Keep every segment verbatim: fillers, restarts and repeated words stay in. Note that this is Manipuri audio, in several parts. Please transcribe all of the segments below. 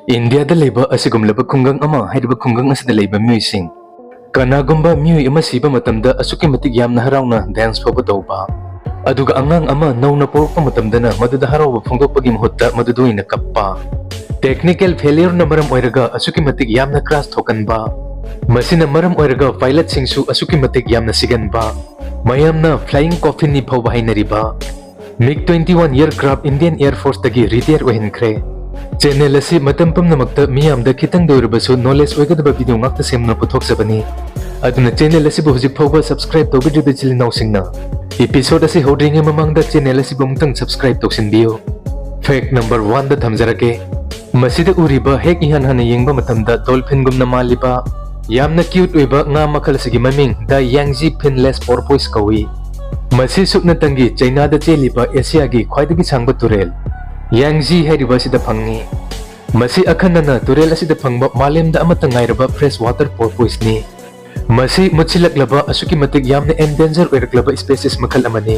ꯏꯟꯗꯤꯌꯥꯗ ꯂꯩꯕ ꯑꯁꯤꯒꯨꯝꯂꯕ ꯈꯨꯡꯒꯪ ꯑꯃ ꯍꯥꯏꯔꯤꯕ ꯈꯨꯡꯒꯪ ꯑꯁꯤꯗ ꯂꯩꯕ ꯃꯤꯑꯣꯏꯁꯤꯡ, ꯀꯅꯥꯒꯨꯝꯕ ꯃꯤꯑꯣꯏ ꯑꯃ ꯁꯤꯕ ꯃꯇꯝꯗ ꯑꯁꯨꯛꯀꯤ ꯃꯇꯤꯛ ꯌꯥꯝꯅ ꯍꯔꯥꯎꯅ ꯗꯥꯟꯁ ꯐꯥꯎꯕ ꯇꯧꯕ, ꯑꯗꯨꯒ ꯑꯉꯥꯡ ꯑꯃ ꯅꯧꯅ ꯄꯣꯛꯂꯛꯄ ꯃꯇꯝꯗꯅ ꯃꯗꯨꯗ ꯍꯔꯥꯎꯕ ꯐꯣꯡꯗꯣꯛꯄꯒꯤ ꯃꯍꯨꯠꯇ ꯃꯗꯨꯗ ꯑꯣꯏꯅ ꯀꯞꯄ꯫ ꯇꯦꯛꯅꯤꯀꯦꯜ ꯐꯦꯂꯤꯌꯔꯅ ꯃꯔꯝ ꯑꯣꯏꯔꯒ ꯑꯁꯨꯛꯀꯤ ꯃꯇꯤꯛ ꯌꯥꯝꯅ ꯀ꯭ꯔꯥꯁ ꯊꯣꯛꯍꯟꯕ, ꯃꯁꯤꯅ ꯃꯔꯝ ꯑꯣꯏꯔꯒ ꯄꯥꯏꯂꯠꯁꯤꯡꯁꯨ ꯑꯁꯨꯛꯀꯤ ꯃꯇꯤꯛ ꯌꯥꯝꯅ ꯁꯤꯒꯟꯕ, ꯃꯌꯥꯝꯅ ꯐ꯭ꯂꯥꯏꯌꯤꯡ ꯀꯣꯐꯤꯟꯅꯤ ꯐꯥꯎꯕ ꯍꯥꯏꯅꯔꯤꯕ꯫ ꯃꯤꯒ twenty one aircraft Indian air ꯐꯣꯔꯁꯇꯒꯤ ꯔꯤꯇꯥꯌꯔ ꯑꯣꯏꯍꯟꯈ꯭ꯔꯦ꯫ ꯆꯦꯅꯦꯜ ꯑꯁꯤ ꯃꯇꯝ ꯄꯨꯝꯅꯃꯛꯇ ꯃꯤꯌꯥꯝꯗ ꯈꯤꯇꯪꯗ ꯑꯣꯏꯔꯕꯁꯨ ꯅꯣꯂꯦꯖ ꯑꯣꯏꯒꯗꯕ ꯚꯤꯗꯤꯑꯣ ꯉꯥꯛꯇ ꯁꯦꯝꯗꯨꯅ ꯄꯨꯊꯣꯛꯆꯕꯅꯤ꯫ ꯑꯗꯨꯅ ꯆꯦꯅꯦꯜ ꯑꯁꯤꯕꯨ ꯍꯧꯖꯤꯛ ꯐꯥꯎꯕ ꯁꯕꯁꯀ꯭ꯔꯥꯏꯕ ꯇꯧꯕꯤꯗ꯭ꯔꯤꯕ ꯏꯆꯤꯜ ꯏꯅꯥꯎꯁꯤꯡꯅ ꯏꯄꯤꯁꯣꯗ ꯑꯁꯤ ꯍꯧꯗ꯭ꯔꯤꯉꯩ ꯃꯃꯥꯡꯗ ꯆꯦꯅꯦꯜ ꯑꯁꯤꯕꯨ ꯑꯃꯨꯛꯇꯪ ꯁꯕꯁꯀ꯭ꯔꯥꯏꯕ ꯇꯧꯁꯤꯟꯕꯤꯌꯨ꯫ ꯐꯦꯛ ꯅꯝꯕꯔ ꯋꯥꯟꯗ ꯊꯝꯖꯔꯒꯦ꯫ ꯃꯁꯤꯗ ꯎꯔꯤꯕ ꯍꯦꯛ ꯏꯍꯥꯟ ꯍꯥꯟꯅ ꯌꯦꯡꯕ ꯃꯇꯝꯗ ꯗꯣꯜꯐꯤꯟꯒꯨꯝꯅ ꯃꯥꯜꯂꯤꯕ ꯌꯥꯝꯅ ꯀ꯭ꯌꯨꯠ ꯑꯣꯏꯕ ꯉꯥ ꯃꯈꯜ ꯑꯁꯤꯒꯤ ꯃꯃꯤꯡ ꯗ ꯌꯥꯡꯖꯤ ꯐꯤꯟꯂꯦꯁ ꯄꯣꯔꯄꯣꯏꯁ ꯀꯧꯏ꯫ ꯃꯁꯤ ꯁꯨꯞꯅꯇꯪꯒꯤ ꯆꯩꯅꯥꯗ ꯆꯦꯜꯂꯤꯕ ꯑꯦꯁꯤꯌꯥꯒꯤ ꯈ꯭ꯋꯥꯏꯗꯒꯤ ꯁꯥꯡꯕ ꯇꯨꯔꯦꯜ ꯌꯥꯡꯖꯤ ꯍꯥꯏꯔꯤꯕ ꯑꯁꯤꯗ ꯐꯪꯉꯤ꯫ ꯃꯁꯤ ꯑꯈꯟꯅꯅ ꯇꯨꯔꯦꯜ ꯑꯁꯤꯗ ꯐꯪꯕ ꯃꯥꯂꯦꯝꯗ ꯑꯃꯠꯇ ꯉꯥꯏꯔꯕ ꯐ꯭ꯔꯦꯁ ꯋꯥꯇꯔ ꯄꯣꯔꯄꯣꯏꯁꯅꯤ꯫ ꯃꯁꯤ ꯃꯨꯠꯁꯤꯜꯂꯛꯂꯕ ꯑꯁꯨꯛꯀꯤ ꯃꯇꯤꯛ ꯌꯥꯝꯅ ꯑꯦꯟꯗꯦꯟꯖꯔ ꯑꯣꯏꯔꯛꯂꯕ ꯁ꯭ꯄꯦꯁꯤꯁ ꯃꯈꯜ ꯑꯃꯅꯤ꯫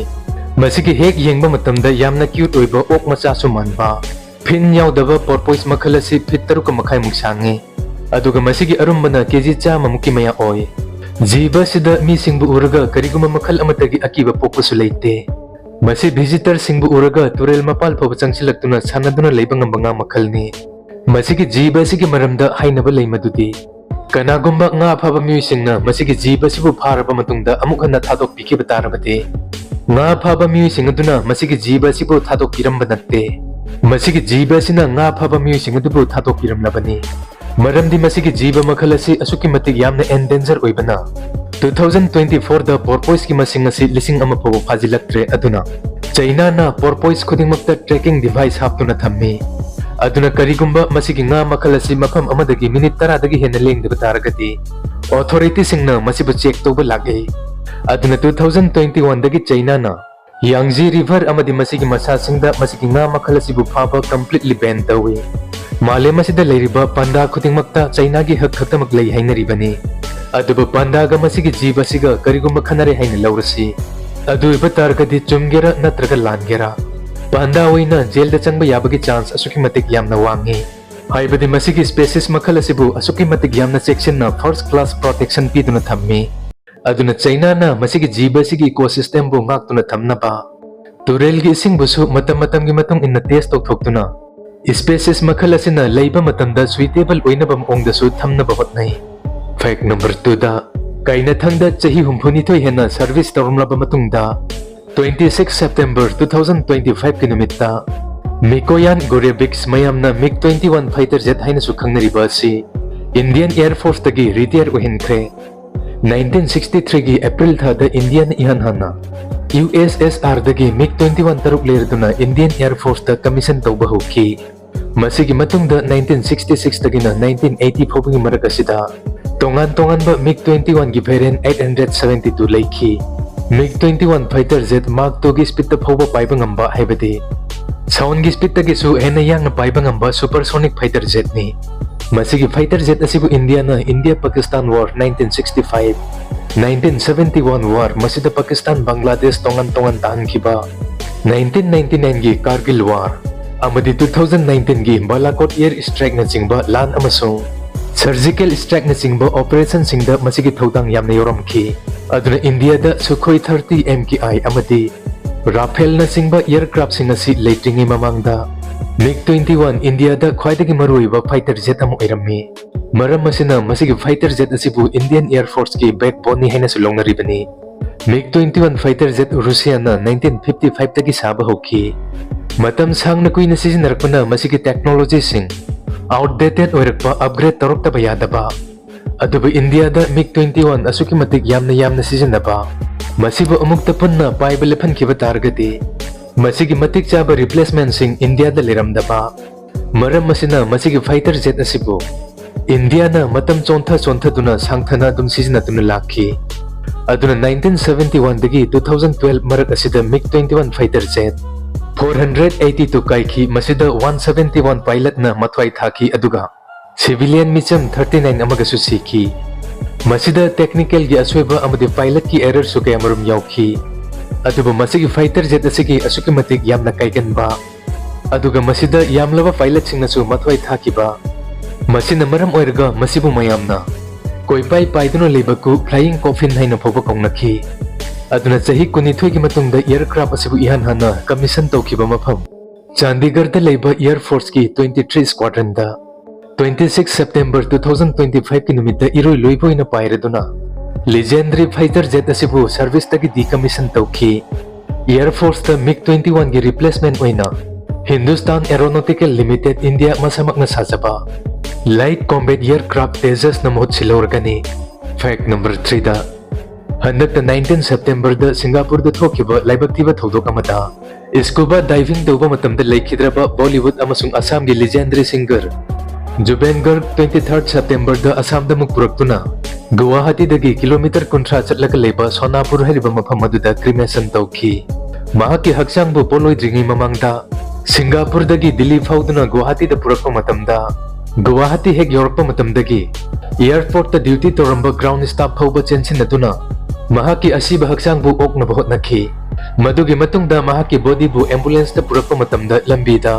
ꯃꯁꯤꯒꯤ ꯍꯦꯛ ꯌꯦꯡꯕ ꯃꯇꯝꯗ ꯌꯥꯝꯅ ꯀ꯭ꯌꯨꯠ ꯑꯣꯏꯕ ꯑꯣꯛ ꯃꯆꯥꯁꯨ ꯃꯥꯟꯕ꯫ ꯐꯤꯟ ꯌꯥꯎꯗꯕ ꯄꯣꯔꯄꯣꯏꯁ ꯃꯈꯜ ꯑꯁꯤ ꯐꯤꯠ ꯇꯔꯨꯛꯀ ꯃꯈꯥꯏꯃꯨꯛ ꯁꯥꯡꯉꯤ, ꯑꯗꯨꯒ ꯃꯁꯤꯒꯤ ꯑꯔꯨꯝꯕꯅ ꯀꯦꯖꯤ ꯆꯥꯝꯃꯃꯨꯛꯀꯤ ꯃꯌꯥ ꯑꯣꯏ꯫ ꯖꯤꯕ ꯑꯁꯤꯗ ꯃꯤꯁꯤꯡꯕꯨ ꯎꯔꯒ ꯀꯔꯤꯒꯨꯝꯕ ꯃꯈꯜ ꯑꯃꯠꯇꯒꯤ ꯑꯀꯤꯕ ꯄꯣꯛꯄꯁꯨ ꯂꯩꯇꯦ꯫ ꯃꯁꯤ ꯚꯤꯖꯤꯇꯔꯁꯤꯡꯕꯨ ꯎꯔꯒ ꯇꯨꯔꯦꯜ ꯃꯄꯥꯜ ꯐꯥꯎꯕ ꯆꯪꯁꯤꯜꯂꯛꯇꯨꯅ ꯁꯥꯟꯅꯗꯨꯅ ꯂꯩꯕ ꯉꯝꯕ ꯉꯥ ꯃꯈꯜꯅꯤ꯫ ꯃꯁꯤꯒꯤ ꯖꯤꯕ ꯑꯁꯤꯒꯤ ꯃꯔꯝꯗ ꯍꯥꯏꯅꯕ ꯂꯩ ꯃꯗꯨꯗꯤ, ꯀꯅꯥꯒꯨꯝꯕ ꯉꯥ ꯐꯥꯕ ꯃꯤꯑꯣꯏꯁꯤꯡꯅ ꯃꯁꯤꯒꯤ ꯖꯤꯕ ꯑꯁꯤꯕꯨ ꯐꯥꯔꯕ ꯃꯇꯨꯡꯗ ꯑꯃꯨꯛ ꯍꯟꯅ ꯊꯥꯗꯣꯛꯄꯤꯈꯤꯕ ꯇꯥꯔꯕꯗꯤ, ꯉꯥ ꯐꯥꯕ ꯃꯤꯑꯣꯏꯁꯤꯡ ꯑꯗꯨꯅ ꯃꯁꯤꯒꯤ ꯖꯤꯕ ꯑꯁꯤꯕꯨ ꯊꯥꯗꯣꯛꯄꯤꯔꯝꯕ ꯅꯠꯇꯦ꯫ ꯃꯁꯤꯒꯤ ꯖꯤꯕ ꯑꯁꯤꯅ ꯉꯥ ꯐꯥꯕ ꯃꯤꯑꯣꯏꯁꯤꯡ ꯑꯗꯨꯕꯨ ꯊꯥꯗꯣꯛꯄꯤꯔꯝꯂꯕꯅꯤ꯫ ꯃꯔꯝꯗꯤ ꯃꯁꯤꯒꯤ ꯖꯤꯕ ꯃꯈꯜ ꯑꯁꯤ ꯑꯁꯨꯛꯀꯤ ꯃꯇꯤꯛ ꯌꯥꯝꯅ ꯑꯦꯟꯗꯦꯟꯖꯔ ꯑꯣꯏꯕꯅ, ꯇꯨ ꯊꯥꯎꯖꯟ ꯇ꯭ꯋꯦꯟꯇꯤ ꯐꯣꯔꯗ ꯄꯣꯔꯄꯣꯏꯁꯀꯤ ꯃꯁꯤꯡ ꯑꯁꯤ ꯂꯤꯁꯤꯡ ꯑꯃ ꯐꯥꯎꯕ ꯐꯥꯖꯤꯜꯂꯛꯇ꯭ꯔꯦ꯫ ꯑꯗꯨꯅ ꯆꯩꯅꯥꯅ ꯄꯣꯔꯄꯣꯏꯁ ꯈꯨꯗꯤꯡꯃꯛꯇ ꯇ꯭ꯔꯦꯀꯤꯡ ꯗꯤꯚꯥꯏꯁ ꯍꯥꯞꯇꯨꯅ ꯊꯝꯃꯤ꯫ ꯑꯗꯨꯅ ꯀꯔꯤꯒꯨꯝꯕ ꯃꯁꯤꯒꯤ ꯉꯥ ꯃꯈꯜ ꯑꯁꯤ ꯃꯐꯝ ꯑꯃꯗꯒꯤ ꯃꯤꯅꯤꯠ ꯇꯔꯥꯗꯒꯤ ꯍꯦꯟꯅ ꯂꯦꯡꯗꯕ ꯇꯥꯔꯒꯗꯤ, ꯑꯣꯊꯣꯔꯤꯇꯤꯁꯤꯡꯅ ꯃꯁꯤꯕꯨ ꯆꯦꯛ ꯇꯧꯕ ꯂꯥꯛꯏ꯫ ꯑꯗꯨꯅ ꯇꯨ ꯊꯥꯎꯖꯟ ꯇ꯭ꯋꯦꯟꯇꯤ ꯋꯥꯟꯗꯒꯤ ꯆꯩꯅꯥꯅ ꯌꯥꯡꯖꯤ ꯔꯤꯚꯔ ꯑꯃꯗꯤ ꯃꯁꯤꯒꯤ ꯃꯁꯥꯁꯤꯡꯗ ꯃꯁꯤꯒꯤ ꯉꯥ ꯃꯈꯜ ꯑꯁꯤꯕꯨ ꯐꯥꯕ ꯀꯝꯄ꯭ꯂꯤꯠꯂꯤ ꯕꯦꯟ ꯇꯧꯏ꯫ ꯃꯥꯂꯦꯝ ꯑꯁꯤꯗ ꯂꯩꯔꯤꯕ ꯄꯥꯟꯗꯥ ꯈꯨꯗꯤꯡꯃꯛꯇ ꯆꯩꯅꯥꯒꯤ ꯍꯛ ꯈꯛꯇꯃꯛ ꯂꯩ ꯍꯥꯏꯅꯔꯤꯕꯅꯤ꯫ ꯑꯗꯨꯕꯨ ꯄꯥꯟꯗꯥꯒ ꯃꯁꯤꯒꯤ ꯖꯤꯕ ꯑꯁꯤꯒ ꯀꯔꯤꯒꯨꯝꯕ ꯈꯟꯅꯔꯦ ꯍꯥꯏꯅ ꯂꯧꯔꯁꯤ꯫ ꯑꯗꯨ ꯑꯣꯏꯕ ꯇꯥꯔꯒꯗꯤ ꯆꯨꯝꯒꯦꯔꯥ ꯅꯠꯇ꯭ꯔꯒ ꯂꯥꯟꯒꯦꯔꯥ, ꯄꯥꯟꯗꯥ ꯑꯣꯏꯅ ꯖꯦꯜꯗ ꯆꯪꯕ ꯌꯥꯕꯒꯤ ꯆꯥꯟꯁ ꯑꯁꯨꯛꯀꯤ ꯃꯇꯤꯛ ꯌꯥꯝꯅ ꯋꯥꯡꯉꯤ꯫ ꯍꯥꯏꯕꯗꯤ ꯃꯁꯤꯒꯤ species ꯃꯈꯜ ꯑꯁꯤꯕꯨ ꯑꯁꯨꯛꯀꯤ ꯃꯇꯤꯛ ꯌꯥꯝꯅ ꯆꯦꯛꯁꯤꯟꯅ first class protection ꯄꯤꯗꯨꯅ ꯊꯝꯃꯤ꯫ ꯑꯗꯨꯅ ꯆꯩꯅꯥꯅ ꯃꯁꯤꯒꯤ ꯖꯤꯕ ꯑꯁꯤꯒꯤ ecosystemꯕꯨ ꯉꯥꯛꯇꯨꯅ ꯊꯝꯅꯕ ꯇꯨꯔꯦꯜꯒꯤ ꯏꯁꯤꯡꯕꯨꯁꯨ ꯃꯇꯝ ꯃꯇꯝꯒꯤ ꯃꯇꯨꯡ ꯏꯟꯅ test ꯇꯧꯊꯣꯛꯇꯨꯅ species ꯃꯈꯜ ꯑꯁꯤꯅ ꯂꯩꯕ ꯃꯇꯝꯗ suitable ꯑꯣꯏꯅꯕ ꯃꯑꯣꯡꯗꯁꯨ ꯊꯝꯅꯕ ꯍꯣꯠꯅꯩ꯫ Fact number twoꯗ, ꯀꯥꯏꯅꯊꯪꯗ ꯆꯍꯤ ꯍꯨꯝꯐꯨꯅꯤꯊꯣꯏ ꯍꯦꯟꯅ service ꯇꯧꯔꯝꯂꯕ ꯃꯇꯨꯡꯗ, twenty six September two thousand twenty fiveꯀꯤ ꯅꯨꯃꯤꯠꯇ Mikoyan Gorevics ꯃꯌꯥꯝꯅ MiG twenty one fighter jet ꯍꯥꯏꯅꯁꯨ ꯈꯪꯅꯔꯤꯕ ꯑꯁꯤ Indian Air Forceꯇꯒꯤ retire ꯑꯣꯏꯍꯟꯈ꯭ꯔꯦ꯫ Nineteen sixty threeꯒꯤ April ꯊꯥꯗ ꯏꯟꯗꯤꯌꯥꯅ ꯏꯍꯥꯟ ꯍꯥꯟꯅ USSRꯗꯒꯤ MiG twenty one ꯇꯔꯨꯛ ꯂꯩꯔꯗꯨꯅ Indian Air Forceꯇ commission ꯇꯧꯕ ꯍꯧꯈꯤ꯫ ꯃꯁꯤꯒꯤ ꯃꯇꯨꯡꯗ nineteen sixty sixꯇꯒꯤꯅ nineteen eighty ꯐꯥꯎꯕꯒꯤ ꯃꯔꯛ ꯑꯁꯤꯗ ꯇꯣꯉꯥꯟ ꯇꯣꯉꯥꯟꯕ MiG twenty oneꯒꯤ variant eight hundred seventy two ꯂꯩꯈꯤ꯫ MiG twenty one fighter jet Mach twoꯒꯤ speedꯇ ꯐꯥꯎꯕ ꯄꯥꯏꯕ ꯉꯝꯕ, ꯍꯥꯏꯕꯗꯤ soundꯒꯤ speedꯇꯒꯤꯁꯨ ꯍꯦꯟꯅ ꯌꯥꯡꯅ ꯄꯥꯏꯕ ꯉꯝꯕ supersonic fighter jetꯅꯤ꯫ ꯃꯁꯤꯒꯤ fighter jet ꯑꯁꯤꯕꯨ ꯏꯟꯗꯤꯌꯥꯅ India Pakistan War nineteen sixty five, nineteen seventy one war, ꯃꯁꯤꯗ ꯄꯥꯀꯤꯁꯇꯥꯟ ꯕꯪꯒ꯭ꯂꯥꯗꯦꯁ ꯇꯣꯉꯥꯟ ꯇꯣꯉꯥꯟ ꯇꯥꯍꯟꯈꯤꯕ, nineteen ninety nineꯒꯤ Kargil war ꯑꯃꯗꯤ two thousand nineteenꯒꯤ Balakot air strikeꯅꯆꯤꯡꯕ ꯂꯥꯟ ꯑꯃꯁꯨꯡ surgical strikeꯅꯆꯤꯡꯕ operationꯁꯤꯡꯗ ꯃꯁꯤꯒꯤ ꯊꯧꯗꯥꯡ ꯌꯥꯝꯅ ꯌꯥꯎꯔꯝꯈꯤ꯫ ꯑꯗꯨꯅ ꯏꯟꯗꯤꯌꯥꯗ Sukhoi thirty MKI ꯑꯃꯗꯤ Rafaleꯅꯆꯤꯡꯕ aircraftꯁꯤꯡ ꯑꯁꯤ ꯂꯩꯇ꯭ꯔꯤꯉꯩ ꯃꯃꯥꯡꯗ MiG twenty one ꯏꯟꯗꯤꯌꯥꯗ ꯈ꯭ꯋꯥꯏꯗꯒꯤ ꯃꯔꯨꯑꯣꯏꯕ fighter jet ꯑꯃ ꯑꯣꯏꯔꯝꯃꯤ꯫ ꯃꯔꯝ ꯑꯁꯤꯅ ꯃꯁꯤꯒꯤ fighter jet ꯑꯁꯤꯕꯨ Indian Air Forceꯀꯤ backboneꯅꯤ ꯍꯥꯏꯅꯁꯨ ꯂꯧꯅꯔꯤꯕꯅꯤ꯫ MiG twenty one fighter jet ꯔꯨꯁꯤꯌꯥꯅ nineteen fifty fiveꯇꯒꯤ ꯁꯥꯕ ꯍꯧꯈꯤ꯫ ꯃꯇꯝ ꯁꯥꯡꯅ ꯀꯨꯏꯅ ꯁꯤꯖꯤꯟꯅꯔꯛꯄꯅ ꯃꯁꯤꯒꯤ technologyꯁꯤꯡ outdated ꯑꯣꯏꯔꯛꯄ, upgrade ꯇꯧꯔꯛꯇꯕ ꯌꯥꯗꯕ꯫ ꯑꯗꯨꯕꯨ ꯏꯟꯗꯤꯌꯥꯗ MiG twenty one ꯑꯁꯨꯛꯀꯤ ꯃꯇꯤꯛ ꯌꯥꯝꯅ ꯌꯥꯝꯅ ꯁꯤꯖꯤꯟꯅꯕ, ꯃꯁꯤꯕꯨ ꯑꯃꯨꯛꯇ ꯄꯨꯟꯅ ꯄꯥꯏꯕ ꯂꯦꯞꯍꯟꯈꯤꯕ ꯇꯥꯔꯒꯗꯤ ꯃꯁꯤꯒꯤ ꯃꯇꯤꯛ ꯆꯥꯕ replacementꯁꯤꯡ ꯏꯟꯗꯤꯌꯥꯗ ꯂꯩꯔꯝꯗꯕ, ꯃꯔꯝ ꯑꯁꯤꯅ ꯃꯁꯤꯒꯤ fighter jet ꯑꯁꯤꯕꯨ ꯏꯟꯗꯤꯌꯥꯅ ꯃꯇꯝ ꯆꯣꯟꯊ ꯆꯣꯟꯊꯗꯨꯅ ꯁꯥꯡꯊꯅ ꯑꯗꯨꯝ ꯁꯤꯖꯤꯟꯅꯗꯨꯅ ꯂꯥꯛꯈꯤ꯫ ꯑꯗꯨꯅ nineteen seventy oneꯗꯒꯤ two thousand twelve ꯃꯔꯛ ꯑꯁꯤꯗ MiG twenty one fighter jet four hundred eighty two ꯀꯥꯏꯈꯤ, ꯃꯁꯤꯗ one seventy one pilotꯅ ꯃꯊ꯭ꯋꯥꯏ ꯊꯥꯈꯤ, ꯑꯗꯨꯒ civilian ꯃꯤꯆꯝ thirty nine ꯑꯃꯒꯁꯨ ꯁꯤꯈꯤ꯫ ꯃꯁꯤꯗ technicalꯒꯤ ꯑꯁꯣꯏꯕ ꯑꯃꯗꯤ pilotꯀꯤ errorꯁꯨ ꯀꯌꯥꯃꯔꯨꯝ ꯌꯥꯎꯈꯤ꯫ ꯑꯗꯨꯕꯨ ꯃꯁꯤꯒꯤ fighter jet ꯑꯁꯤꯒꯤ ꯑꯁꯨꯛꯀꯤ ꯃꯇꯤꯛ ꯌꯥꯝꯅ ꯀꯥꯏꯒꯟꯕ, ꯑꯗꯨꯒ ꯃꯁꯤꯗ ꯌꯥꯝꯂꯕ ꯄꯥꯏꯂꯠꯁꯤꯡꯅꯁꯨ ꯃꯊ꯭ꯋꯥꯏ ꯊꯥꯈꯤꯕ꯫ ꯃꯁꯤꯅ ꯃꯔꯝ ꯑꯣꯏꯔꯒ ꯃꯁꯤꯕꯨ ꯃꯌꯥꯝꯅ ꯀꯣꯏꯄꯥꯏ ꯄꯥꯏꯗꯨꯅ ꯂꯩꯕ ꯀꯨ, flying coffin ꯍꯥꯏꯅ ꯐꯥꯎꯕ ꯀꯧꯅꯈꯤ꯫ ꯑꯗꯨꯅ ꯆꯍꯤ ꯀꯨꯟꯅꯤꯊꯣꯏꯒꯤ ꯃꯇꯨꯡꯗ aircraft ꯑꯁꯤꯕꯨ ꯏꯍꯥꯟ ꯍꯥꯟꯅ commission ꯇꯧꯈꯤꯕ ꯃꯐꯝ ꯆꯥꯟꯗꯤꯒꯔꯗ ꯂꯩꯕ Air Forceꯀꯤ twenty three Squadronꯗ twenty six September two thousand twenty fiveꯀꯤ ꯅꯨꯃꯤꯠꯇ ꯏꯔꯣꯏ ꯂꯣꯏꯕ ꯑꯣꯏꯅ ꯄꯥꯏꯔꯗꯨꯅ legendary fighter jet ꯑꯁꯤꯕꯨ serviceꯇꯒꯤ decommission ꯇꯧꯈꯤ꯫ Air Forceꯇ MiG twenty oneꯒꯤ replacement ꯑꯣꯏꯅ Hindustan Aeronautical Limited India ꯃꯁꯥꯃꯛꯅ ꯁꯥꯖꯕ light combat aircraft Tejasꯅ ꯃꯍꯨꯠ ꯁꯤꯜꯍꯧꯔꯒꯅꯤ꯫ Fact number threeꯗ, ꯍꯟꯗꯛꯇ nineteen Septemberꯗ ꯁꯤꯡꯒꯥꯄꯨꯔꯗ ꯊꯣꯛꯈꯤꯕ ꯂꯥꯏꯕꯛ ꯊꯤꯕ ꯊꯧꯗꯣꯛ ꯑꯃꯗ scuba diving ꯇꯧꯕ ꯃꯇꯝꯗ ꯂꯩꯈꯤꯗ꯭ꯔꯕ Bollywood ꯑꯃꯁꯨꯡ ꯑꯁꯥꯝꯒꯤ legendary singer Zubeen Garg twenty third Septemberꯗ ꯑꯁꯥꯝꯗ ꯑꯃꯨꯛ ꯄꯨꯔꯛꯇꯨꯅ ꯒꯨꯋꯥꯍꯥꯇꯤꯗꯒꯤ ꯀꯤꯂꯣꯃꯤꯇꯔ ꯀꯨꯟꯊ꯭ꯔꯥ ꯆꯠꯂꯒ ꯂꯩꯕ ꯁꯣꯅꯥꯄꯨꯔ ꯍꯥꯏꯔꯤꯕ ꯃꯐꯝ ꯑꯗꯨꯗ cremation ꯇꯧꯈꯤ꯫ ꯃꯍꯥꯛꯀꯤ ꯍꯛꯆꯥꯡꯕꯨ ꯄꯣꯠꯂꯣꯏꯗ꯭ꯔꯤꯉꯩ ꯃꯃꯥꯡꯗ ꯁꯤꯡꯒꯥꯄꯨꯔꯗꯒꯤ ꯗꯤꯜꯂꯤ ꯐꯥꯎꯗꯨꯅ ꯒꯨꯋꯥꯍꯥꯇꯤꯗ ꯄꯨꯔꯛꯄ ꯃꯇꯝꯗ, ꯒꯨꯋꯥꯍꯥꯇꯤ ꯍꯦꯛ ꯌꯧꯔꯛꯄ ꯃꯇꯝꯗꯒꯤ airportꯇ duty ꯇꯧꯔꯝꯕ ground staff ꯐꯥꯎꯕ ꯆꯦꯟꯁꯤꯟꯅꯗꯨꯅ ꯃꯍꯥꯛꯀꯤ ꯑꯁꯤꯕ ꯍꯛꯆꯥꯡꯕꯨ ꯑꯣꯛꯅꯕ ꯍꯣꯠꯅꯈꯤ꯫ ꯃꯗꯨꯒꯤ ꯃꯇꯨꯡꯗ ꯃꯍꯥꯛꯀꯤ bodyꯕꯨ ambulanceꯇ ꯄꯨꯔꯛꯄ ꯃꯇꯝꯗ ꯂꯝꯕꯤꯗ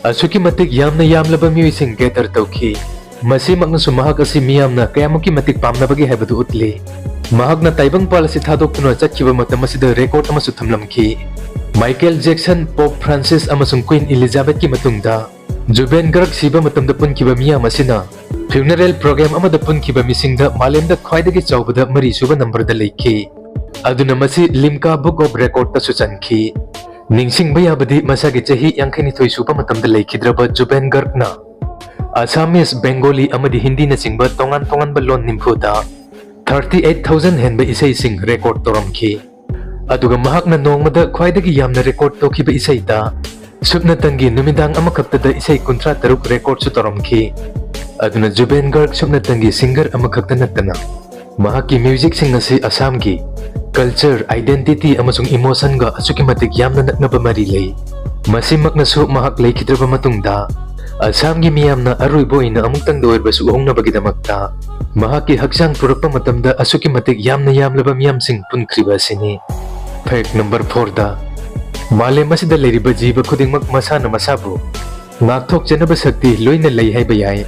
ꯑꯁꯨꯛꯀꯤ ꯃꯇꯤꯛ ꯌꯥꯝꯅ ꯌꯥꯝꯂꯕ ꯃꯤꯑꯣꯏꯁꯤꯡ gather ꯇꯧꯈꯤ꯫ ꯃꯁꯤꯃꯛꯅꯁꯨ ꯃꯍꯥꯛ ꯑꯁꯤ ꯃꯤꯌꯥꯝꯅ ꯀꯌꯥꯃꯨꯛꯀꯤ ꯃꯇꯤꯛ ꯄꯥꯝꯅꯕꯒꯦ ꯍꯥꯏꯕꯗꯨ ꯎꯠꯂꯤ꯫ ꯃꯍꯥꯛꯅ ꯇꯥꯏꯕꯪꯄꯥꯜ ꯑꯁꯤ ꯊꯥꯗꯣꯛꯇꯨꯅ ꯆꯠꯈꯤꯕ ꯃꯇꯝ ꯑꯁꯤꯗ record ꯑꯃꯁꯨ ꯊꯝꯂꯝꯈꯤ꯫ Michael Jackson, Pope Francis ꯑꯃꯁꯨꯡ Queen Elizabethꯀꯤ ꯃꯇꯨꯡꯗ Zubeen Garg ꯁꯤꯕ ꯃꯇꯝꯗ ꯄꯨꯟꯈꯤꯕ ꯃꯤꯌꯥꯝ ꯑꯁꯤꯅ funeral program ꯑꯃꯗ ꯄꯨꯟꯈꯤꯕ ꯃꯤꯁꯤꯡꯗ ꯃꯥꯂꯦꯝꯗ ꯈ꯭ꯋꯥꯏꯗꯒꯤ ꯆꯥꯎꯕꯗ ꯃꯔꯤꯁꯨꯕ numberꯗ ꯂꯩꯈꯤ꯫ ꯑꯗꯨꯅ ꯃꯁꯤ Limca Book of Recordꯇꯁꯨ ꯆꯟꯈꯤ꯫ ꯅꯤꯡꯁꯤꯡꯕ ꯌꯥꯕꯗꯤ ꯃꯁꯥꯒꯤ ꯆꯍꯤ ꯌꯥꯡꯈꯩꯅꯤꯊꯣꯏ ꯁꯨꯕ ꯃꯇꯝꯗ ꯂꯩꯈꯤꯗ꯭ꯔꯕ ꯖꯨꯕꯦꯟ ꯒꯔꯒꯅ Assamese, Bengali ꯑꯃꯗꯤ ꯍꯤꯟꯗꯤꯅꯆꯤꯡꯕ ꯇꯣꯉꯥꯟ ꯇꯣꯉꯥꯟꯕ ꯂꯣꯟ ꯅꯤꯐꯨꯗ thirty eight thousand ꯍꯦꯟꯕ ꯏꯁꯩꯁꯤꯡ record ꯇꯧꯔꯝꯈꯤ꯫ ꯑꯗꯨꯒ ꯃꯍꯥꯛꯅ ꯅꯣꯡꯃꯗ ꯈ꯭ꯋꯥꯏꯗꯒꯤ ꯌꯥꯝꯅ record ꯇꯧꯈꯤꯕ ꯏꯁꯩꯗ ꯁꯨꯞꯅꯇꯪꯒꯤ ꯅꯨꯃꯤꯗꯥꯡ ꯑꯃꯈꯛꯇꯗ ꯏꯁꯩ ꯀꯨꯟꯊ꯭ꯔꯥ ꯇꯔꯨꯛ recordꯁꯨ ꯇꯧꯔꯝꯈꯤ꯫ ꯑꯗꯨꯅ ꯖꯨꯕꯦꯟ ꯒꯔꯒ ꯁꯨꯞꯅꯇꯪꯒꯤ singer ꯑꯃꯈꯛꯇ ꯅꯠꯇꯅ ꯃꯍꯥꯛꯀꯤ musicꯁꯤꯡ ꯑꯁꯤ ꯑꯁꯥꯝꯒꯤ culture, identity ꯑꯃꯁꯨꯡ emotionꯒ ꯑꯁꯨꯛꯀꯤ ꯃꯇꯤꯛ ꯌꯥꯝꯅ ꯅꯛꯅꯕ ꯃꯔꯤ ꯂꯩ꯫ ꯃꯁꯤꯃꯛꯅꯁꯨ ꯃꯍꯥꯛ ꯂꯩꯈꯤꯗ꯭ꯔꯕ ꯃꯇꯨꯡꯗ ꯑꯁꯥꯝꯒꯤ ꯃꯤꯌꯥꯝꯅ ꯑꯔꯣꯏꯕ ꯑꯣꯏꯅ ꯑꯃꯨꯛꯇꯪꯗ ꯑꯣꯏꯔꯕꯁꯨ ꯎꯍꯧꯅꯕꯒꯤꯗꯃꯛꯇ ꯃꯍꯥꯛꯀꯤ ꯍꯛꯆꯥꯡ ꯄꯨꯔꯛꯄ ꯃꯇꯝꯗ ꯑꯁꯨꯛꯀꯤ ꯃꯇꯤꯛ ꯌꯥꯝꯅ ꯌꯥꯝꯂꯕ ꯃꯤꯌꯥꯝꯁꯤꯡ ꯄꯨꯟꯈ꯭ꯔꯤꯕ ꯑꯁꯤꯅꯤ꯫ Fact number fourꯗ, ꯃꯥꯂꯦꯝ ꯑꯁꯤꯗ ꯂꯩꯔꯤꯕ ꯖꯤꯕ ꯈꯨꯗꯤꯡꯃꯛ ꯃꯁꯥꯅ ꯃꯁꯥꯕꯨ ꯉꯥꯛꯊꯣꯛꯆꯅꯕ ꯁꯛꯇꯤ ꯂꯣꯏꯅ ꯂꯩ ꯍꯥꯏꯕ ꯌꯥꯏ꯫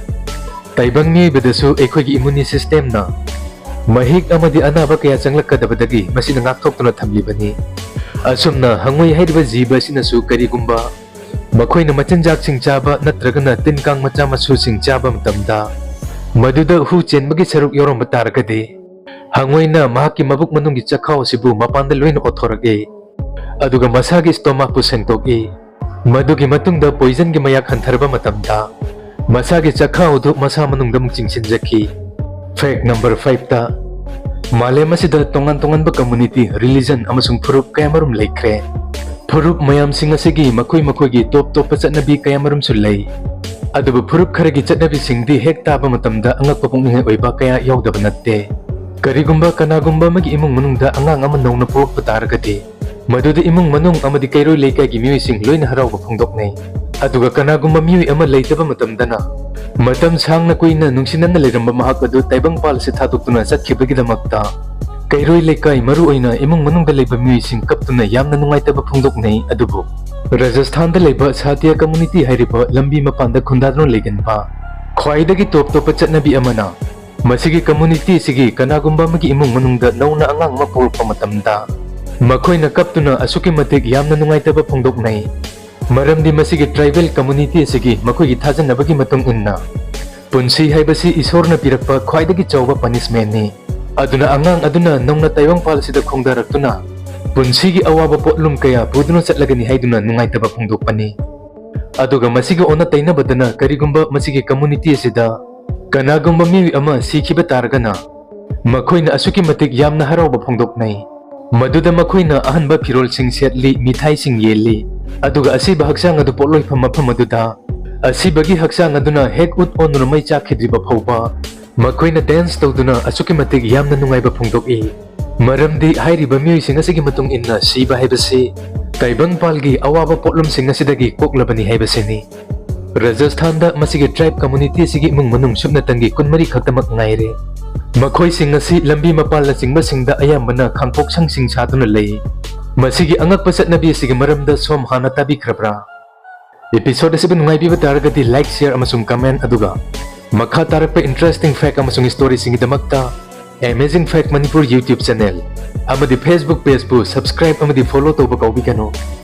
ꯇꯥꯏꯕꯪ ꯃꯤꯑꯣꯏꯕꯗꯁꯨ ꯑꯩꯈꯣꯏꯒꯤ ꯏꯃ꯭ꯌꯨꯅꯤ ꯁꯤꯁꯇꯦꯝꯅ ꯃꯍꯤꯛ ꯑꯃꯗꯤ ꯑꯅꯥꯕ ꯀꯌꯥ ꯆꯪꯂꯛꯀꯗꯕꯗꯒꯤ ꯃꯁꯤꯅ ꯉꯥꯛꯊꯣꯛꯇꯨꯅ ꯊꯝꯂꯤꯕꯅꯤ꯫ ꯑꯁꯨꯝꯅ ꯍꯪꯉꯣꯏ ꯍꯥꯏꯔꯤꯕ ꯖꯤꯕ ꯑꯁꯤꯅꯁꯨ ꯀꯔꯤꯒꯨꯝꯕ ꯃꯈꯣꯏꯅ ꯃꯆꯤꯟꯖꯥꯛꯁꯤꯡ ꯆꯥꯕ ꯅꯠꯇ꯭ꯔꯒꯅ ꯇꯤꯟ ꯀꯥꯡ ꯃꯆꯥ ꯃꯁꯨꯁꯤꯡ ꯆꯥꯕ ꯃꯇꯝꯗ ꯃꯗꯨꯗ ꯍꯨ ꯆꯦꯟꯕꯒꯤ ꯁꯔꯨꯛ ꯌꯥꯎꯔꯝꯕ ꯇꯥꯔꯒꯗꯤ, ꯍꯪꯉꯣꯏꯅ ꯃꯍꯥꯛꯀꯤ ꯃꯕꯨꯛ ꯃꯅꯨꯡꯒꯤ ꯆꯈꯥꯎ ꯑꯁꯤꯕꯨ ꯃꯄꯥꯟꯗ ꯂꯣꯏꯅ ꯑꯣꯠꯊꯣꯔꯛꯏ꯫ ꯑꯗꯨꯒ ꯃꯁꯥꯒꯤ ꯁ꯭ꯇꯣꯃꯥꯛꯄꯨ ꯁꯦꯡꯗꯣꯛꯏ꯫ ꯃꯗꯨꯒꯤ ꯃꯇꯨꯡꯗ ꯄꯣꯏꯖꯟꯒꯤ ꯃꯌꯥꯛ ꯍꯟꯊꯔꯕ ꯃꯇꯝꯗ, ꯃꯁꯥꯒꯤ ꯆꯈꯥꯎ ꯑꯗꯨ ꯃꯁꯥ ꯃꯅꯨꯡꯗ ꯑꯃꯨꯛ ꯆꯤꯡꯁꯤꯟꯖꯈꯤ꯫ Fact number five ꯇ, ꯃꯥꯂꯦꯝ ꯑꯁꯤꯗ ꯇꯣꯉꯥꯟ ꯇꯣꯉꯥꯟꯕ community, religion ꯑꯃꯁꯨꯡ ꯐꯨꯔꯨꯞ ꯀꯌꯥꯃꯔꯨꯝ ꯂꯩꯈ꯭ꯔꯦ꯫ ꯐꯨꯔꯨꯞ ꯃꯌꯥꯝꯁꯤꯡ ꯑꯁꯤꯒꯤ ꯃꯈꯣꯏ ꯃꯈꯣꯏꯒꯤ ꯇꯣꯞ ꯇꯣꯞꯄ ꯆꯠꯅꯕꯤ ꯀꯌꯥꯃꯔꯨꯝꯁꯨ ꯂꯩ꯫ ꯑꯗꯨꯕꯨ ꯐꯨꯔꯨꯞ ꯈꯔꯒꯤ ꯆꯠꯅꯕꯤꯁꯤꯡꯗꯤ ꯍꯦꯛ ꯇꯥꯕ ꯃꯇꯝꯗ ꯑꯉꯛꯄ ꯄꯨꯛꯅꯤꯡ ꯑꯣꯏꯕ ꯀꯌꯥ ꯌꯥꯎꯗꯕ ꯅꯠꯇꯦ꯫ ꯀꯔꯤꯒꯨꯝꯕ ꯀꯅꯥꯒꯨꯝꯕ ꯑꯃꯒꯤ ꯏꯃꯨꯡ ꯃꯅꯨꯡꯗ ꯑꯉꯥꯡ ꯑꯃ ꯅꯧꯅ ꯄꯣꯛꯂꯛꯄ ꯇꯥꯔꯒꯗꯤ, ꯃꯗꯨꯗ ꯏꯃꯨꯡ ꯃꯅꯨꯡ ꯑꯃꯗꯤ ꯀꯩꯔꯣꯏ ꯂꯩꯀꯥꯏꯒꯤ ꯃꯤꯑꯣꯏꯁꯤꯡ ꯂꯣꯏꯅ ꯍꯔꯥꯎꯕ ꯐꯣꯡꯗꯣꯛꯅꯩ꯫ ꯑꯗꯨꯒ ꯀꯅꯥꯒꯨꯝꯕ ꯃꯤꯑꯣꯏ ꯑꯃ ꯂꯩꯇꯕ ꯃꯇꯝꯗꯅ, ꯃꯇꯝ ꯁꯥꯡꯅ ꯀꯨꯏꯅ ꯅꯨꯡꯁꯤꯅꯅ ꯂꯩꯔꯝꯕ ꯃꯍꯥꯛ ꯑꯗꯨ ꯇꯥꯏꯕꯪꯄꯥꯜ ꯑꯁꯤ ꯊꯥꯗꯣꯛꯇꯨꯅ ꯆꯠꯈꯤꯕꯒꯤꯗꯃꯛꯇ ꯀꯩꯔꯣꯏ ꯂꯩꯀꯥꯏ, ꯃꯔꯨꯑꯣꯏꯅ ꯏꯃꯨꯡ ꯃꯅꯨꯡꯗ ꯂꯩꯕ ꯃꯤꯑꯣꯏꯁꯤꯡ ꯀꯞꯇꯨꯅ ꯌꯥꯝꯅ ꯅꯨꯡꯉꯥꯏꯇꯕ ꯐꯣꯡꯗꯣꯛꯅꯩ꯫ ꯑꯗꯨꯕꯨ ꯔꯥꯖꯁꯊꯥꯟꯗ ꯂꯩꯕ ꯁꯥꯇꯤꯌꯥ community ꯍꯥꯏꯔꯤꯕ ꯂꯝꯕꯤ ꯃꯄꯥꯟꯗ ꯈꯨꯟꯗꯥꯗꯨꯅ ꯂꯩꯒꯟꯕ ꯈ꯭ꯋꯥꯏꯗꯒꯤ ꯇꯣꯞ ꯇꯣꯞꯄ ꯆꯠꯅꯕꯤ ꯑꯃꯅ, ꯃꯁꯤꯒꯤ community ꯑꯁꯤꯒꯤ ꯀꯅꯥꯒꯨꯝꯕ ꯑꯃꯒꯤ ꯏꯃꯨꯡ ꯃꯅꯨꯡꯗ ꯅꯧꯅ ꯑꯉꯥꯡ ꯑꯃ ꯄꯣꯛꯂꯛꯄ ꯃꯇꯝꯗ, ꯃꯈꯣꯏꯅ ꯀꯞꯇꯨꯅ ꯑꯁꯨꯛꯀꯤ ꯃꯇꯤꯛ ꯌꯥꯝꯅ ꯅꯨꯡꯉꯥꯏꯇꯕ ꯐꯣꯡꯗꯣꯛꯅꯩ꯫ ꯃꯔꯝꯗꯤ ꯃꯁꯤꯒꯤ tribal community ꯑꯁꯤꯒꯤ ꯃꯈꯣꯏꯒꯤ ꯊꯥꯖꯅꯕꯒꯤ ꯃꯇꯨꯡ ꯏꯟꯅ, ꯄꯨꯟꯁꯤ ꯍꯥꯏꯕꯁꯤ ꯏꯁꯣꯔꯅ ꯄꯤꯔꯛꯄ ꯈ꯭ꯋꯥꯏꯗꯒꯤ ꯆꯥꯎꯕ punishment ꯅꯤ꯫ ꯑꯗꯨꯅ ꯑꯉꯥꯡ ꯑꯗꯨꯅ ꯅꯧꯅ ꯇꯥꯏꯕꯪꯄꯥꯜ ꯑꯁꯤꯗ ꯈꯣꯡꯗꯥꯔꯛꯇꯨꯅ ꯄꯨꯟꯁꯤꯒꯤ ꯑꯋꯥꯕ ꯄꯣꯠꯂꯨꯝ ꯀꯌꯥ ꯄꯨꯗꯨꯅ ꯆꯠꯂꯒꯅꯤ ꯍꯥꯏꯗꯨꯅ ꯅꯨꯡꯉꯥꯏꯇꯕ ꯐꯣꯡꯗꯣꯛꯄꯅꯤ꯫ ꯑꯗꯨꯒ ꯃꯁꯤꯒ ꯑꯣꯟꯅ ꯇꯩꯅꯕꯗꯅ, ꯀꯔꯤꯒꯨꯝꯕ ꯃꯁꯤꯒꯤ community ꯑꯁꯤꯗ ꯀꯅꯥꯒꯨꯝꯕ ꯃꯤꯑꯣꯏ ꯑꯃ ꯁꯤꯈꯤꯕ ꯇꯥꯔꯒꯅ, ꯃꯈꯣꯏꯅ ꯑꯁꯨꯛꯀꯤ ꯃꯇꯤꯛ ꯌꯥꯝꯅ ꯍꯔꯥꯎꯕ ꯐꯣꯡꯗꯣꯛꯅꯩ꯫ ꯃꯗꯨꯗ ꯃꯈꯣꯏꯅ ꯑꯍꯟꯕ ꯐꯤꯔꯣꯜꯁꯤꯡ ꯁꯦꯠꯂꯤ, ꯃꯤꯊꯥꯏꯁꯤꯡ ꯌꯦꯜꯂꯤ, ꯑꯗꯨꯒ ꯑꯁꯤꯕ ꯍꯛꯆꯥꯡ ꯑꯗꯨ ꯄꯣꯠꯂꯣꯏꯐꯝ ꯃꯐꯝ ꯑꯗꯨꯗ ꯑꯁꯤꯕꯒꯤ ꯍꯛꯆꯥꯡ ꯑꯗꯨꯅ ꯍꯦꯛ ꯎꯠ ꯑꯣꯟꯗꯨꯅ ꯃꯩ ꯆꯥꯛꯈꯤꯗ꯭ꯔꯤꯕ ꯐꯥꯎꯕ ꯃꯈꯣꯏꯅ dance ꯇꯧꯗꯨꯅ ꯑꯁꯨꯛꯀꯤ ꯃꯇꯤꯛ ꯌꯥꯝꯅ ꯅꯨꯡꯉꯥꯏꯕ ꯐꯣꯡꯗꯣꯛꯏ꯫ ꯃꯔꯝꯗꯤ ꯍꯥꯏꯔꯤꯕ ꯃꯤꯑꯣꯏꯁꯤꯡ ꯑꯁꯤꯒꯤ ꯃꯇꯨꯡ ꯏꯟꯅ, ꯁꯤꯕ ꯍꯥꯏꯕꯁꯤ ꯇꯥꯏꯕꯪꯄꯥꯜꯒꯤ ꯑꯋꯥꯕ ꯄꯣꯠꯂꯨꯝꯁꯤꯡ ꯑꯁꯤꯗꯒꯤ ꯀꯣꯛꯂꯕꯅꯤ ꯍꯥꯏꯕꯁꯤꯅꯤ꯫ ꯔꯥꯖꯁꯊꯥꯟꯗ ꯃꯁꯤꯒꯤ tribe community ꯑꯁꯤꯒꯤ ꯏꯃꯨꯡ ꯃꯅꯨꯡ ꯁꯨꯞꯅꯇꯪꯒꯤ ꯀꯨꯟꯃꯔꯤ ꯈꯛꯇꯃꯛ ꯉꯥꯏꯔꯦ꯫ ꯃꯈꯣꯏꯁꯤꯡ ꯑꯁꯤ ꯂꯝꯕꯤ ꯃꯄꯥꯜꯅꯆꯤꯡꯕꯁꯤꯡꯗ ꯑꯌꯥꯝꯕꯅ ꯈꯥꯡꯄꯣꯛꯁꯪꯁꯤꯡ ꯁꯥꯗꯨꯅ ꯂꯩ꯫ ꯃꯁꯤꯒꯤ ꯑꯉꯛꯄ ꯆꯠꯅꯕꯤ ꯑꯁꯤꯒꯤ ꯃꯔꯝꯗ ꯁꯣꯝ ꯍꯥꯟꯅ ꯇꯥꯕꯤꯈ꯭ꯔꯕ꯭ꯔꯥ? Episode ꯑꯁꯤꯕꯨ ꯅꯨꯡꯉꯥꯏꯕꯤꯕ ꯇꯥꯔꯒꯗꯤ like, share ꯑꯃꯁꯨꯡ comment, ꯑꯗꯨꯒ ꯃꯈꯥ ꯇꯥꯔꯛꯄ interesting fact ꯑꯃꯁꯨꯡ storyꯁꯤꯡꯒꯤꯗꯃꯛꯇ Amazing Fact Manipur YouTube channel ꯑꯃꯗꯤ Facebook pageꯄꯨ subscribe ꯑꯃꯗꯤ follow ꯇꯧꯕ ꯀꯥꯎꯕꯤꯒꯅꯨ꯫